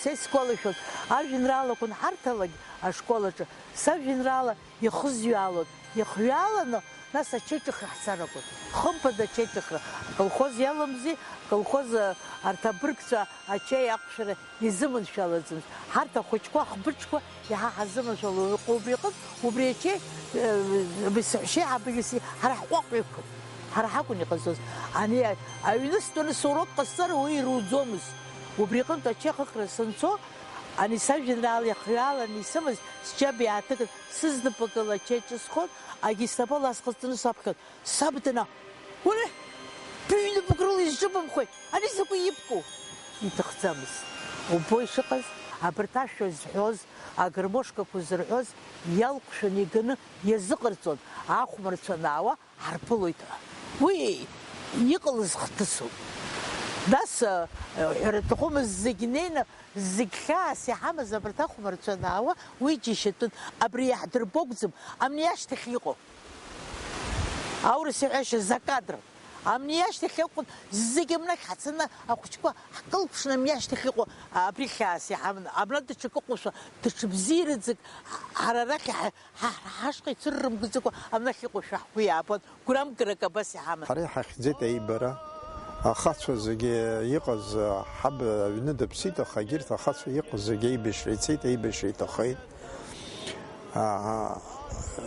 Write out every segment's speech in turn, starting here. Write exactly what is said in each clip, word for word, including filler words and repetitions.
Са исгәалашәоит, ажәеинраалақәа анҳарҭалак ашкол аҿы, сажәеинраала ихызҩаалон, ихҩааланы, нас ачеиҿыхра ҳцар акәын. Хымԥада ачеиҿыхра, аколхоз иалымзи, аколхоз, а, арҭ абыргцәа ачаи ақәшәара изыманшәалаӡамызт. Ҳарҭ ахәыҷқәа, ҳбыҽқәа иаҳа ҳазыманшәалон. Убри аҟынтә, убри ачеи, э, саҳәшьеи ҳабыжьи ҳара ҳҟәаҟәақәа, ҳара ҳакәын иҟазҵоз. Ани аҩны стәаны сурок ҟасҵар уи ируӡомызт. Убри аҟынтә ачеи ахыхра санцо, ани сажәеинраала ихҩааланы исымаз сџьаба иааҭыган, сызнапык ала ачеи ҿысхуан, агестапо ласҟаҵаны саԥхьон. Саб дана, уи, быҩнапык рыла изҿыбымхуеи, ани закәи ибку? Иҭахӡамызт. Убои шыҟаз, абарҭ ашәа зҳәоз, агармошкақәа зырҳәоз иалҟәшәаны иганы иазыҟарҵон, ахәмарцәа анаауа, ҳарԥылоит ҳәа. Уи иҟалаз хҭысуп. Нас, ҳәара аҭахума, зегь неины, зегь хьаас иҳамаз абарҭ ахәмарцәа анаауа, уи џьашьатәын, абри иаҳдырбо акәӡам, амни ашьҭахь иҟоу. Аурыс иҳәашьа закадран. Амни ашьҭахь акәын, зегь амнахь ҳацаны ахәыҷқәа ҳкылԥшны амни ашьҭахь иҟоу абри хьаас иҳаманы, абра даҽак ыҟоушәа, даҽа бзиараӡак ҳара арахь иҳа-, ҳа-, ҳашҟа ицәыррымгӡакәа амнахь иҟоушәа ҳгәы иаабон, гәрамгарак абас иҳаман. Ҳара иҳахьӡеит аибара. Ахацәа зегьы иҟаз, ҳаб аҩны дыԥсит, аха егьырҭ ахацәа иҟаз зегьы аибашьра ицеит, аибашьра иҭахеит. Аа,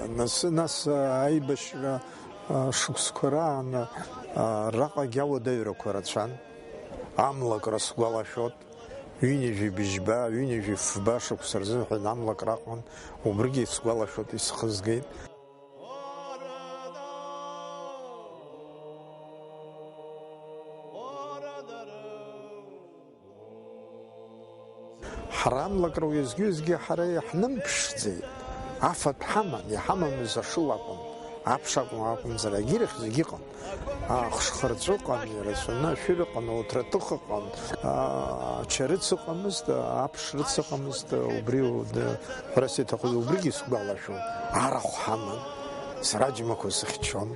нас, нас аибашьра, а, шықәсқәа раан, а, раҟагь ауадаҩрақәа рацәан. Амлакра сгәалашәоит, ҩынҩажәи быжьба, ҩынҩажәи фба шықәса рзыҳәан амлакра аҟан, убригьы сгәалашәоит исхызгеит. Ҳара амлакра уеизгьы-уеизгьы ҳара иаҳнымԥшӡеит. Афатә ҳаман, иҳамамыз ашыла акәын, аԥша акәын, акәымзар, агьирахь зегь ыҟан. Ахшхырҵәы ыҟан, ирацәаны ашәыр ыҟан, ауҭраҭых ыҟан, а, ачарыц ыҟамызт, аԥшрыц ыҟамызт, убри, д-, ҳәарас иҭахыз, убригьы сгәалашәон. Арахә ҳаман, сраџьмақәа сыхьчон.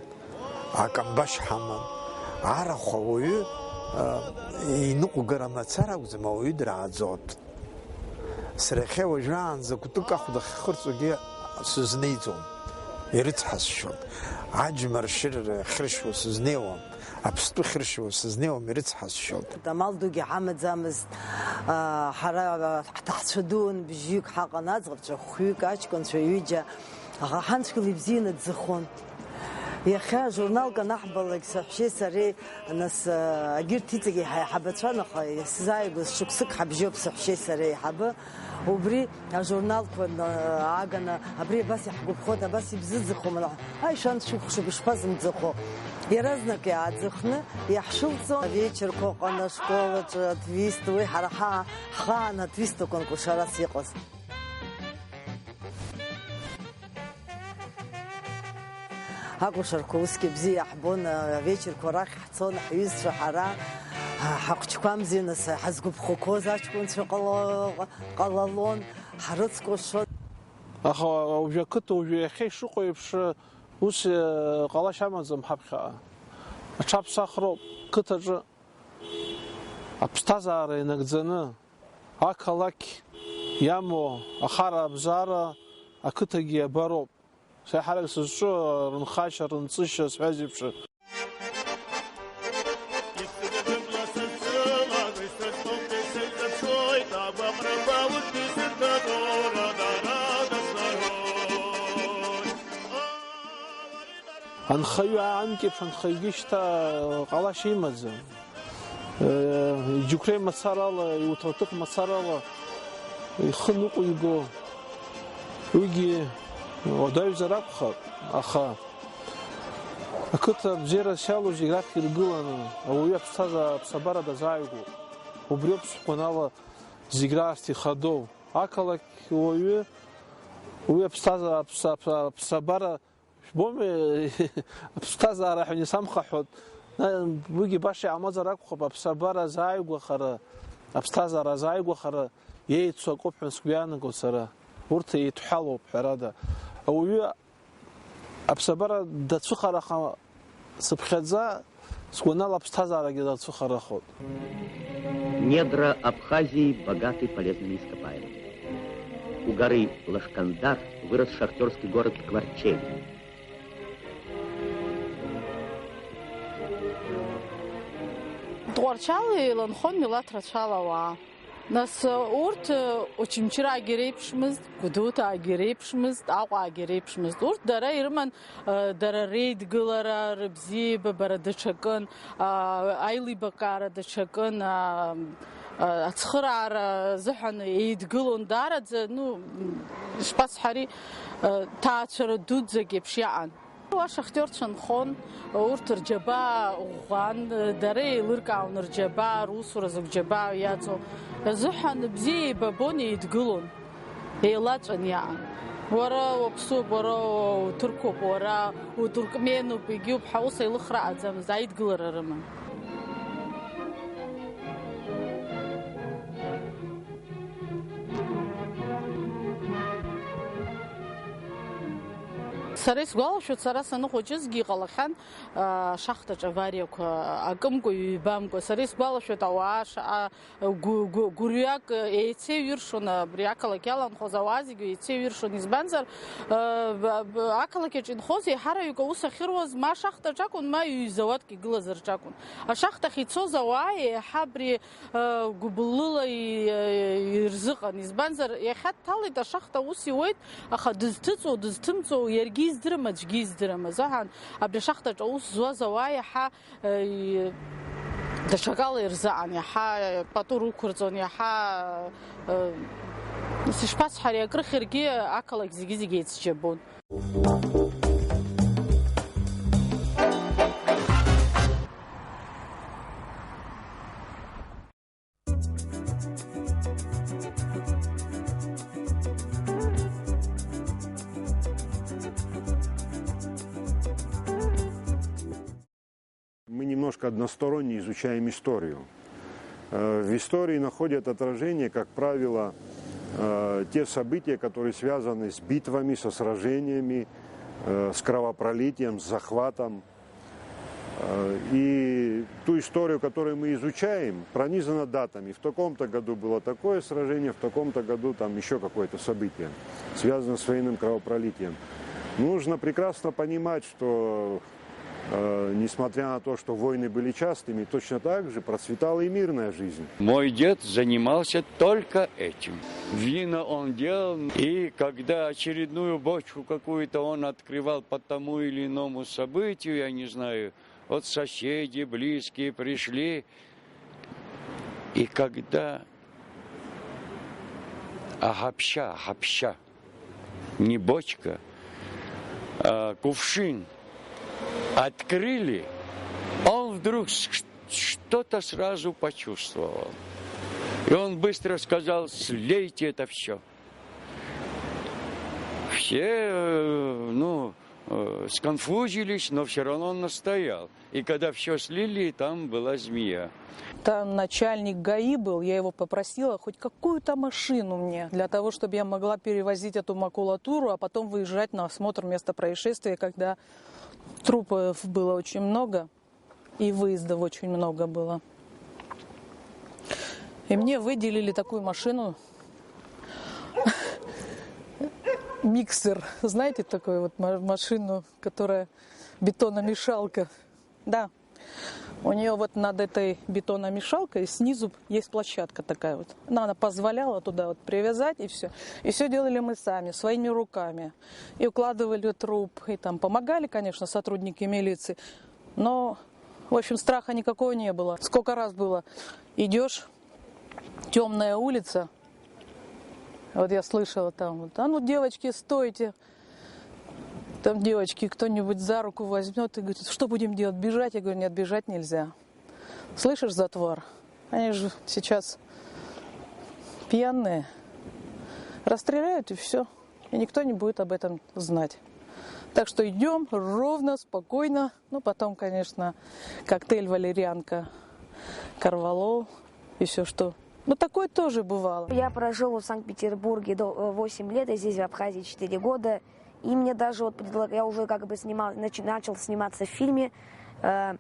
Акамбашь ҳаман. Арахә ауаҩы, а, иныҟәгара мацара акәӡам, ауаҩы дырааӡоит. Сара иахьа уажәраанӡа кәтык ахәда ахьхырҵогьы сызнеиӡом, ирыцҳасшьоит. Аџьма ршьыра ахьыршьуа сызнеиуам, аԥстәы ахьыршьуа сызнеиуам, ирыцҳасшьоит. Амал дугьы ҳамаӡамызт, а, ҳара ҳҭаацәа дуун, бжьҩык ҳаҟан, аӡӷабцәа хәҩык, аҷкәынцәа ҩыџьа. Аха ҳанцәкьала ибзианы дзыхон. Иахьа ажурналқәа анаҳбалак, саҳәшьеи сареи, нас, а, егьырҭ иҵегьы ҳаиҳабацәан, аха исзааигәаз шықәсык ҳабжьоуп саҳәшьеи сареи еиҳабы. Убри ажурналқәа, а, ааганы, абри абас иаҳгәаԥхоит, абас ибзыӡырхуама, аишәа анцәа шәыкәхшоуп, ишԥазымӡырхо? Иаразнак иааӡыхны иаҳшәылҵон. Авечерқәа ыҟан ашкол аҿы, атвист, уи ҳара ҳа-, ҳхаан атвист аконкурс арас иҟаз. Акәашарақәа усгьы бзиа иаҳбон, авечерқәа рахь ҳцон, ҳҩызцәа ҳара, ҳахәыҷқәа амзи, нас, ҳазгәаԥхақәоз аҷкәынцәа ҟала-, ҟалалон, ҳрыцкәашон. Аха уажәы ақыҭа уажәы иахьа ишыҟоу еиԥш ус, э, ҟалашьа амаӡам ҳаԥхьаҟа. Аҽаԥсахроуп қыҭаҿы аԥсҭазаара инагӡаны. Ақалақь иамоу ахара абзара ақыҭагьы иабароуп. Сеиҳарак сызҿу рынхашьа, рынҵышьа сҳәаз еиԥш. Анхаҩы аанкьеиԥш анхаҩгьы шьҭа ҟалашьа имаӡам. Иџьықәреи мацарала, иуҭраҭых мацарала ихы ныҟәиго, уигьы уадаҩзар акәхап, аха ақыҭа абзиарас иалоу зегь раԥхьа иргыланы ауаҩы аԥсҭазаара, аԥсабара дазааигәоуп. Убриоуп сгәанала зегь раасҭа ихадоу. Ақалақь уаҩы уи аԥсҭазаара, аԥса-, аԥса-, аԥсабара Шәбоми, аԥсҭазаара ҳәа исамхаҳәот, уигьы баша иаамазар акәхап, аԥсабара азааигәахара, аԥсҭазаара азааигәахара иеицу акоуп ҳәа сгәы иаанагоит сара. Урҭ еидҳәалоуп, ҳәарада. Ауаҩы аԥсабара дацәыхараха сыԥхьаӡа, Сгәанала аԥсҭазаарагьы дарцәыхарахоит. Недра Абхазии богаты полезными ископаемыми. У горы Лашкандар вырос шахтерский город Тҟварчели. Тҟәарчали еиланхон милаҭ рацәала ауаа. Нас урҭ Очамчыраагьы реиԥшмызт, Гәдоуҭаагьы реиԥшмызт, Аҟәаагьы реиԥшмызт. Урҭ дара ирыман дара реидгылара, рыбзиеибабара даҽакын, аилибакаара даҽакын, ацхыраара азыҳәан еидгылон даараӡа, ну, ишԥасҳәари, ҭаацәара дуӡӡак еиԥш иаан. Уа шахтиорцәа нхон, урҭ рџьабаа ӷәӷәан, дара еилыркаауан рџьабаа, русура закә џьабаа иаҵоу азыҳәан бзиа еибабон, еидгылон, еилаҵәан иаан. Уара уаԥсуп, уара уҭырқәоуп, уара утуркменуп, егьиуп ҳәа ус еилыхра ыҟаӡамызт, аидгылара рыман. Сара исгәалашәоит, сара саныхәыҷызгьы иҟалахьан, ашахтаҿ авариақәа акымкәа, ҩбамкәа. Сара исгәалашәоит, ауаа шаҟа гәы-, гәы-, гәырҩак еицеиҩыршон абри ақалақь иаланхоз ауаа зегьы еицеиҩыршон. Избанзар, э, б-, б-, ақалақь аҿы инхоз еиҳараҩык аус ахьыруаз ма ашахтаҿ акәын, ма ҩ-зауадк игылазар рҿакәын. Ашахтахь ицоз ауаа еиҳа абри гәыблыла ирзыҟан. Избанзар, иахьа дҭалеит, ашахта ус иуеит, аха дызҭыҵуа, дызҭымҵуа иаргьы издырам, аӡәгьы издырам азыҳәан, абри ашахтаҿ аус зуаз ауаа иаҳа даҽакала ирзыҟан, иаҳа пату рықәырҵон, иаҳа, ишԥасҳәари, акрыхьыргьы ақалақь зегьы-зегьы еицџьабон. Мы немножко односторонне изучаем историю. Э, в истории находят отражение, как правило, э, те события, которые связаны с битвами, со сражениями, э, с кровопролитием, с захватом. Э, и ту историю, которую мы изучаем, пронизана датами. В таком-то году было такое сражение, в таком-то году там еще какое-то событие, связанное с военным кровопролитием. Нужно прекрасно понимать, что Э, несмотря на то, что войны были частыми, точно так же процветала и мирная жизнь. Мой дед занимался только этим. Вина он делал, и когда очередную бочку какую-то он открывал по тому или иному событию, я не знаю, вот соседи, близкие пришли, и когда агапча, агапча, не бочка, а кувшин открыли, он вдруг что-то сразу почувствовал. И он быстро сказал: «Слейте это все». Все, э, ну, э, сконфузились, но все равно он настоял. И когда все слили, там была змея. Там начальник ГАИ был, я его попросила хоть какую-то машину мне, для того, чтобы я могла перевозить эту макулатуру, а потом выезжать на осмотр места происшествия, когда трупов было очень много и выездов очень много было. И мне выделили такую машину, миксер, знаете, такую вот машину, которая бетономешалка. Да. У нее вот над этой бетономешалкой снизу есть площадка такая вот. Она, она позволяла туда вот привязать и все. И все делали мы сами, своими руками. И укладывали труп, и там помогали, конечно, сотрудники милиции. Но, в общем, страха никакого не было. Сколько раз было, идешь, темная улица, вот я слышала там, вот: «А ну, девочки, стойте!» Там девочки кто-нибудь за руку возьмет и говорит: «Что будем делать, бежать?» Я говорю: «Нет, бежать нельзя. Слышишь, затвор? Они же сейчас пьяные. Расстреляют и все. И никто не будет об этом знать. Так что идем ровно, спокойно». Ну, потом, конечно, коктейль валерьянка, корвалол и все, что... Ну, такое тоже бывало. Я прожил в Санкт-Петербурге до восемь лет, и здесь, в Абхазии, четыре года. И мне даже вот предлагали, я уже как бы снимал, начал сниматься в фильме, э,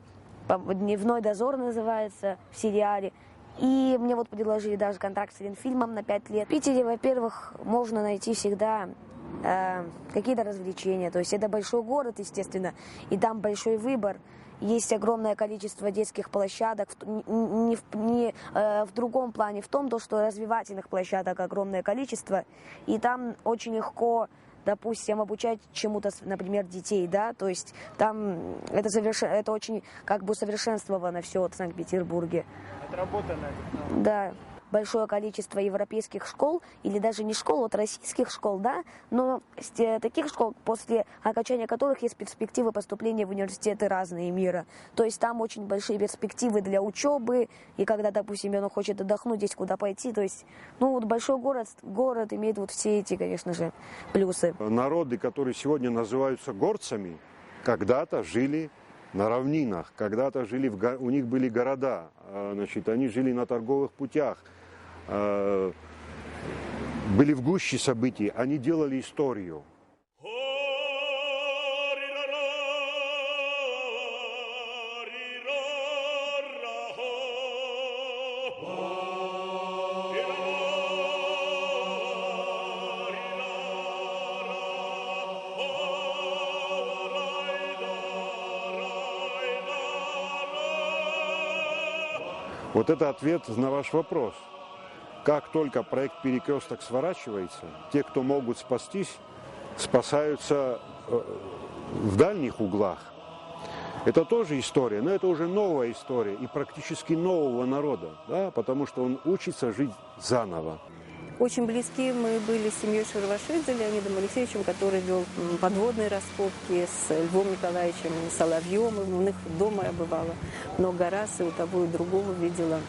по- «Дневной дозор» называется в сериале. И мне вот предложили даже контракт с Ленфильмом на пять лет. В Питере, во-первых, можно найти всегда э, какие-то развлечения. То есть это большой город, естественно, и там большой выбор. Есть огромное количество детских площадок, в т- н- н- не, в, не, э, в другом плане, в том, то, что развивательных площадок огромное количество, и там очень легко, допустим, обучать чему-то, с- например, детей, да, то есть там это, соверш... это очень как бы совершенствовано все в Санкт-Петербурге. Отработанная технология. Да, большое количество европейских школ, или даже не школ, вот российских школ, да, но с- э, таких школ, после окончания которых есть перспективы поступления в университеты разные мира. То есть там очень большие перспективы для учебы, и когда, допустим, он хочет отдохнуть, есть куда пойти, то есть, ну, вот большой город, город имеет вот все эти, конечно же, плюсы. Народы, которые сегодня называются горцами, когда-то жили на равнинах, когда-то жили, в го- у них были города, а, значит, они жили на торговых путях, а, были в гуще событий, они делали историю. Вот это ответ на ваш вопрос. Как только проект «Перекресток» сворачивается, те, кто могут спастись, спасаются э, в дальних углах. Это тоже история, но это уже новая история и практически нового народа, да, потому что он учится жить заново. Очень близки мы были с семьей Шервашидзе Леонидом Алексеевичем, который вел подводные раскопки, с Львом Николаевичем Соловьем. У них дома я бывала много раз, и у того, и у другого видела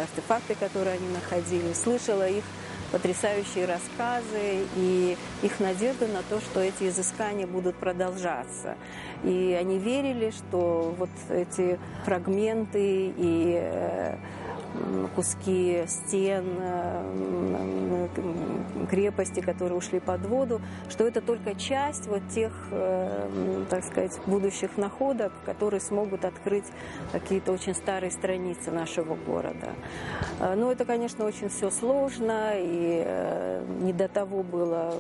артефакты, которые они находили, слышала их потрясающие рассказы и их надежду на то, что эти изыскания будут продолжаться. И они верили, что вот эти фрагменты и э, куски стен э, крепости, которые ушли под воду, что это только часть вот тех, э, так сказать, будущих находок, которые смогут открыть какие-то очень старые страницы нашего города. Э, ну, это, конечно, очень все сложно, и э, не до того было,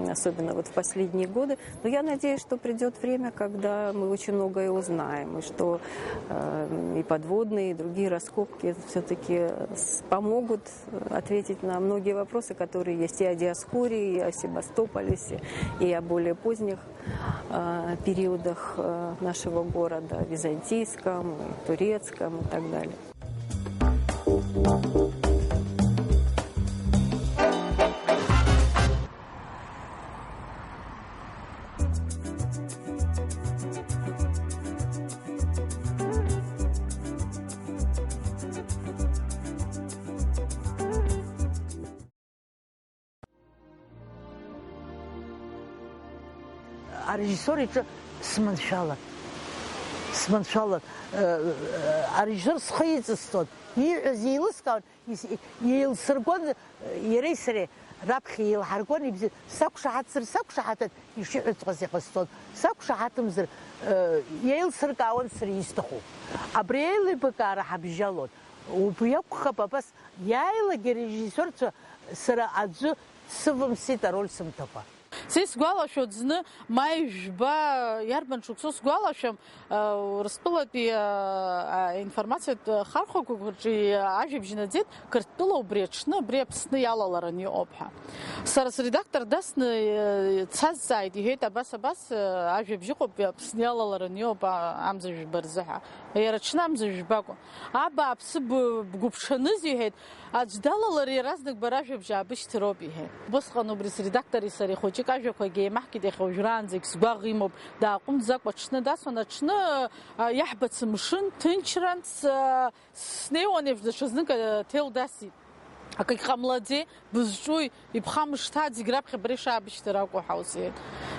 особенно вот в последние годы. Но я надеюсь, что придет время, когда мы очень многое узнаем, и что э, и подводные, и другие раскопки все-таки помогут ответить на многие вопросы, которые есть и о Диоскурии, и о Себастополисе, и о более поздних э, периодах э, нашего города, византийском, турецком и так далее. Арежиссор иҿы сманшәалан. Сманшәалан. Э, э, арежиссор схы иҵысҵон. Ииҳәаз еилыскаауан, ис-, еилсыргон, э, иареи сареи раԥхьа еилҳаргон, ибзи-, сақәшаҳаҭзар, сақәшаҳаҭын, ишиҳәаҵәҟьаз иҟасҵон. Сақәшаҳаҭымзар, э, еилсыркаауан сара исҭаху. Абри аилибакаара ҳабжьалон. Убри акәхап, абас иааилагьы арежиссиорцәа сара аӡәы дсывымсит ароль сымҭакәа. Са исгәалашәоит зны маи жәба, иарбан шықәсоу сгәалашәом, Урыстәылатәи аинформациатә хархәақәа рҿы ажәабжь наӡеит, Қырҭтәыла убри аҽны абри Аԥсны иалалараны иҟоуп ҳәа. Сара средактор дасны дсазҵааит, иҳәеит, абас, абас ажәабжь ыҟоуп, Аԥсны иалалараны иҟоуп амза жәба рзы ҳәа. Иара аҽны амза жәба акәын. Абааԥсы, б-, бгәыбшаныз, иҳәеит, аӡә далалар иаразнак бара ажәабжь аабышьҭыроуп, иҳәеит. Убысҟан убри средактори сареи хәыҷык ажәақәагьы еимаҳкит, иахьа уажәраанӡагь сгәаӷ имоуп, дааҟәымҵӡакәа аҽны дасуан, аҽны, а, иаҳбац мшын, ҭынчран, с-, снеиуан еиԥш даҽазнык аҭел дасит. Акагь ҟамлаӡеи, бызҿуи, ибхамышҭааит, зегь раԥхьа бара ишаабышьҭыр акәу ҳәа ус иҳәеит.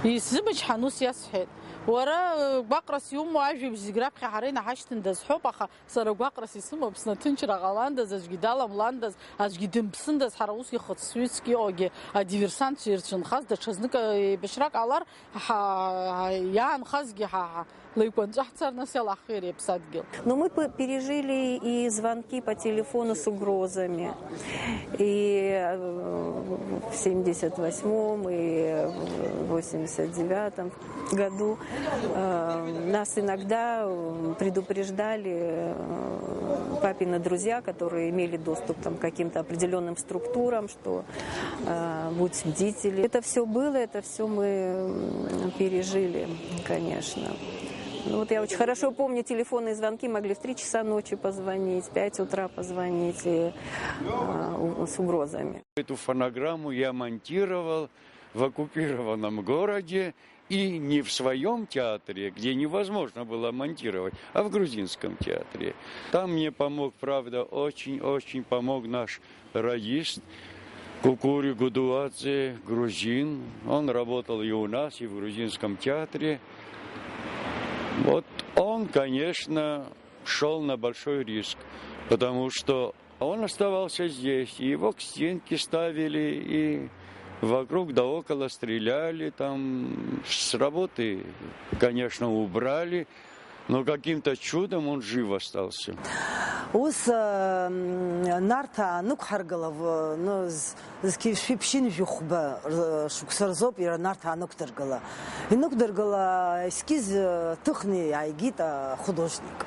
Исзымычҳан, ус иасҳәеит. Уара, э, гәаҟрас иумоу ажәабжь зегь раԥхьа ҳара инаҳашьҭындаз ҳәоуп, аха сара гәаҟрас исымоу Аԥсны аҭынчра ҟаландаз, аӡәгьы даламландаз, аӡәгьы дымԥсындаз, ҳара ус ихыцҩыцк иҟоугьы адиверсантцәа ирцәынхаз, даҽазнык, э, еибашьрак ҟалар, ҳа, иаанхазгьы ҳа, ҳа, Леикәанҵәа ҳцар, нас иалаҳхи иара иԥсадгьыл. Но мы п- пережили и звонки по телефону с угрозами. И э, в семьдесят восьмом, и в восемьдесят девятом году э, нас иногда э, предупреждали э, папины друзья, которые имели доступ там, к каким-то определенным структурам, что э, будь бдители. Это все было, это все мы м, пережили, конечно. Ну, вот я очень хорошо помню, телефонные звонки могли в три часа ночи позвонить, в пять утра позвонить и, э, у- с угрозами. Эту фонограмму я монтировал в оккупированном городе и не в своем театре, где невозможно было монтировать, а в грузинском театре. Там мне помог, правда, очень-очень помог наш радист Кукури Гудуадзе, грузин. Он работал и у нас, и в грузинском театре. Вот он, конечно, шел на большой риск, потому что он оставался здесь, и его к стенке ставили, и вокруг да около стреляли, там с работы, конечно, убрали, но каким-то чудом он жив остался. Ус э, м, Нарҭаа анықәҳаргыла, в- ну, з- зқьи шәи ԥшьынҩажәи хәба р- шықәса рзоуп иара Нарҭаа анықәдыргыла. Инықәдыргыла ескиз э, ҭыхны иааигеит ахудожник.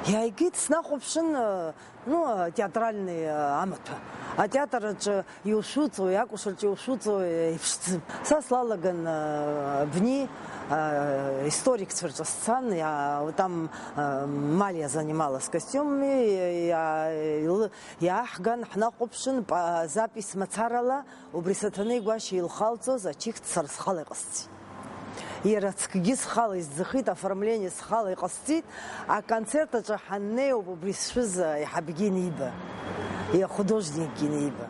Иааигеит, снахәаԥшын, э, ну, атеатральный э, амаҭәа. Атеатр аҿы иушәуҵои, акәашараҿы иушәуҵои еиԥшӡам. Са слалаган э, абни э, историкцәа рҿы сцан, я- там э, Малиа занималась костюмами, я- лы- иааҳган, ҳнахәаԥшын, па- запись мацарала, убри Саҭанеи Гәашьа илхалҵоз ачыхьӡ сара схала иҟасҵеит. Иара ацкгьы схала исӡахит, оформление схала иҟасҵеит, аконцерт аҿы ҳаннеиуп убри сшәыз аиҳабгьы ианиба, ихудожникгьы ианиба.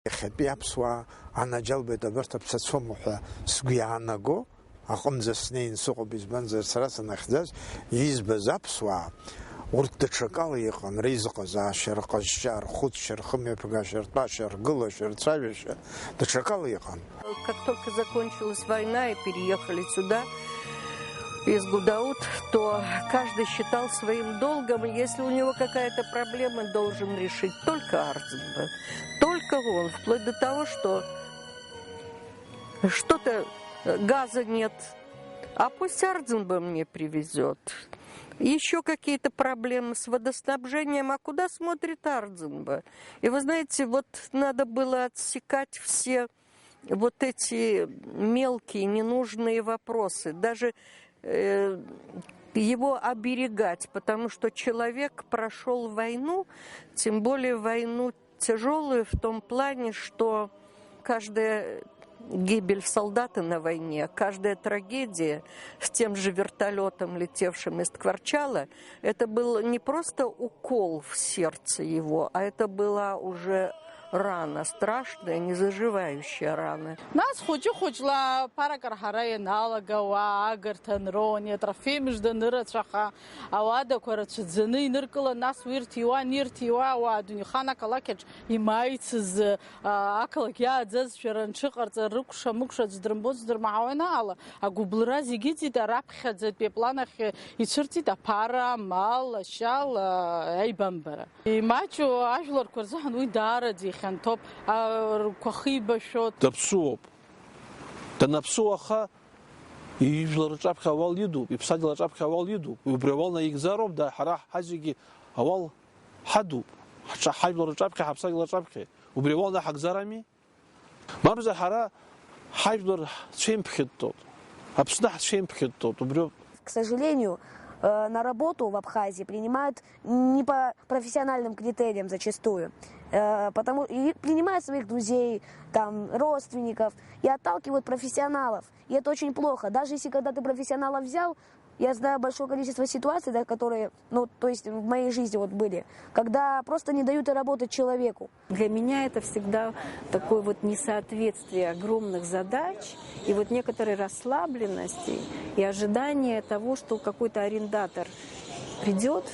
Иахьатәи аԥсуаа анаџьалбеит абарҭ аԥсацәоума ҳәа сгәы иаанаго аҟынӡа снеин сыҟоуп, избанзар, сара санахьӡаз избаз аԥсуаа урҭ даҽакала иҟан, реизыҟазаашьа, рҟазшьа, рхәыцшьа, рхымҩаԥгашьа, ртәашьа, ргылашьа, рцәажәашьа, даҽакала иҟан. Как только закончилась война и переехали сюда, из Гудауд, то каждый считал своим долгом, если у него какая-то проблема, должен решить только Ардзинба. Только он, вплоть до того, что что-то э, газа нет, а пусть Ардзинба мне привезет. Еще какие-то проблемы с водоснабжением, а куда смотрит Ардзинба? И вы знаете, вот надо было отсекать все вот эти мелкие ненужные вопросы, даже э, его оберегать, потому что человек прошел войну, тем более войну тяжелую в том плане, что каждая гибель солдата на войне, каждая трагедия с тем же вертолетом, летевшим из Ткварчала, это был не просто укол в сердце его, а это была уже рана, страшная, незаживающая рана. Нас хәыҷы-хәыҷла ԥарак арҳара ианалага, ауаа агарҭа анроуан, атрофеи мыжда анырацәаха, ауадақәа рацәаӡаны иныркылан, нас уи ирҭиуан, ирҭиуа ауаа адунеихан ақалақь аҿы имааицыз, а, ақалақь иааӡазшәа рынҽыҟарҵар, рыкәша-мыкәша аӡә дрымбоз, дрымаҳауан ала, агәыбылра зегьы ыӡит, араԥхьаӡатәи аплан ахь ицәырҵит аԥара, амал, ашьал, а, аибамбара. Имаҷу ажәларқәа рзыҳәан уи даараӡа ихьанҭоуп, а, рқәа хибашәоит. Даԥсуоуп. Данаԥсуа аха ижәлар рҿаԥхьа ауал идуп, иԥсадгьыл аҿаԥхьа ауал идуп. Убри ауал наигӡароуп, да, ҳара ҳазегьы ауал ҳадуп. Ҳҿа-, ҳажәлар рҿаԥхьа, ҳаԥсадгьыл аҿаԥхьа. Убри ауал наҳагӡарами? Мамзар ҳара ҳажәлар ҳцәеимԥхьыттоуп. Аԥсны ҳцәеимԥхьыттоуп, убриоуп. К сожалению, э, на работу в Абхазии принимают не по профессиональным критериям зачастую, э, потому и принимают своих друзей, там, родственников и отталкивают профессионалов. И это очень плохо. Даже если когда ты профессионала взял, Я знаю большое количество ситуаций, да, которые, ну, то есть в моей жизни вот были, когда просто не дают работать человеку. Для меня это всегда такое вот несоответствие огромных задач и вот некоторой расслабленности и ожидание того, что какой-то арендатор придет,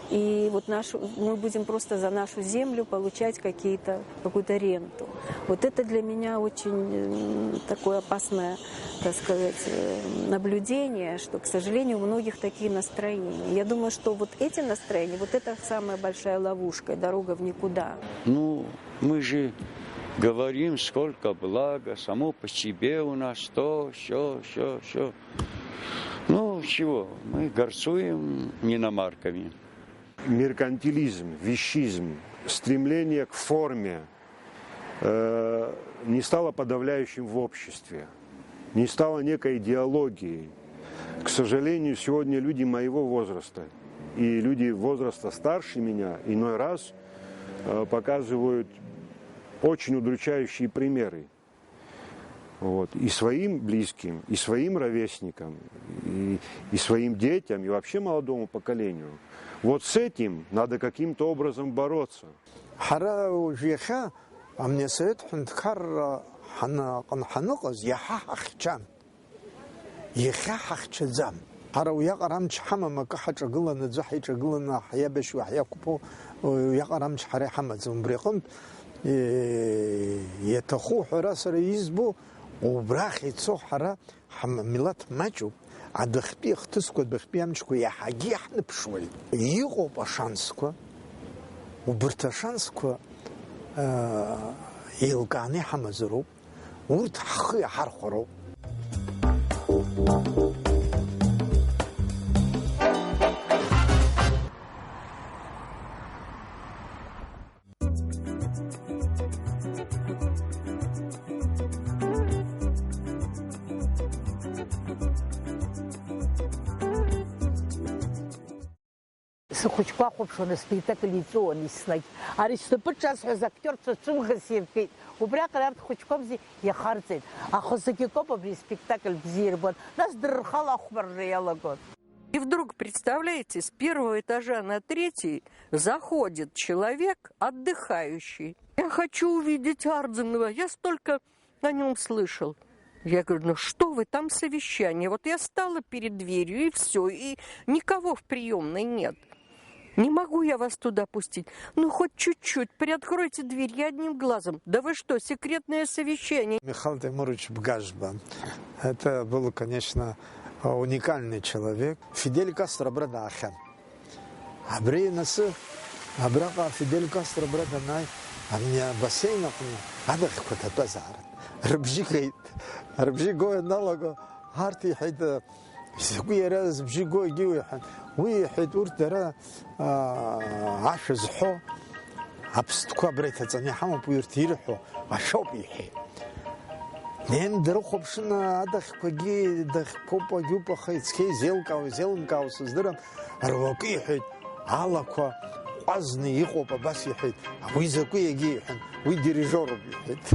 и вот наш, мы будем просто за нашу землю получать какие-то, какую-то ренту. Вот это для меня очень м, такое опасное, так сказать, э, наблюдение, что, к сожалению, у многих такие настроения. Я думаю, что вот эти настроения, вот это самая большая ловушка, дорога в никуда. Ну, мы же говорим, сколько блага, само по себе у нас то, все, все, все. Ну, чего, мы горцуем иномарками. Меркантилизм, вещизм, стремление к форме э, не стало подавляющим в обществе, не стало некой идеологией. К сожалению, сегодня люди моего возраста и люди возраста старше меня иной раз э, показывают очень удручающие примеры. Вот. И своим близким, и своим ровесникам, и, и своим детям, и вообще молодому поколению. Вот с этим надо каким-то образом бороться. Ҳара уажә иахьа амни асовет ҳәынҭқарра ҳаныҟан ҳаныҟаз иаҳа ҳахьчан. Иахьа ҳахьчаӡам. Ҳара уиаҟара амч ҳамам, акы ҳаҿагыланы, аӡәы ҳаиҿагыланы ҳиабашьуа, ҳиақәԥо, уиаҟара амч ҳара иҳамаӡам. Убри аҟынтә, е, иаҭаху ҳәара сара избо, убрахь ицо ҳара ҳмилаҭ маҷуп, адәахьтәи ахҭысқәа, адәахьтәи амчқәа иаҳагьы иаҳныԥшуеит. Иҟоуп ашансқәа, убырҭ ашансқәа, а, еилкааны иҳамазароуп. Урҭ ҳхы иаҳархәароуп. Сыхәыҷқәа ахәаԥшуан, аспектакль иҵәыуан еснагь. Ари снапы ҿасҳәаз актиорцәа цәымӷас иргеит. Убриаҟара арҭ хәыҷқәа бзиа иахарҵеит. Аха зегь акоуп абри аспектакль бзиа ирбон. Нас дара рхала ахәмарра иалагон. И вдруг, представляете, с первого этажа на третий заходит человек отдыхающий. Я хочу увидеть Ардзинова, я столько о нем слышал. Я говорю, ну что вы, там совещание. Вот я стала перед дверью, и все, и никого в приемной нет. Не могу я вас туда пустить. Ну, хоть чуть-чуть, приоткройте дверь, я одним глазом. Да вы что, секретное совещание. Михаил Тимурович Бгажба. Это был, конечно, уникальный человек. Фидель Кастро абра даахьан. Абри инасы, абраҟа Фидель Кастро абра данааи, абни абасеин аҟны адаӷьқәа ҭатәазаарын. Рыбжьы геит. Рыбжьы го ианалаго, арҭ иҳәеит, изакәи иара зыбжьы го егьиу иҳәан. Уи иҳәеит, урҭ дара, аа, ашәа зҳәо аԥстәқәа абра иҭаҵаны иҳамоуп, уи урҭ ирҳәо ашәоуп иҳәеит. Нен дрыхәаԥшын, адаӷьқәагьы даӷьқәоуп, агьуп, аха ицқьа изеилкаау, изеилымкаау сыздырам, руакы иҳәеит, алақәа ҟәазны иҟоуп, абас иҳәеит, уи закәи егьи иҳәан, уи дирижиоруп иҳәеит.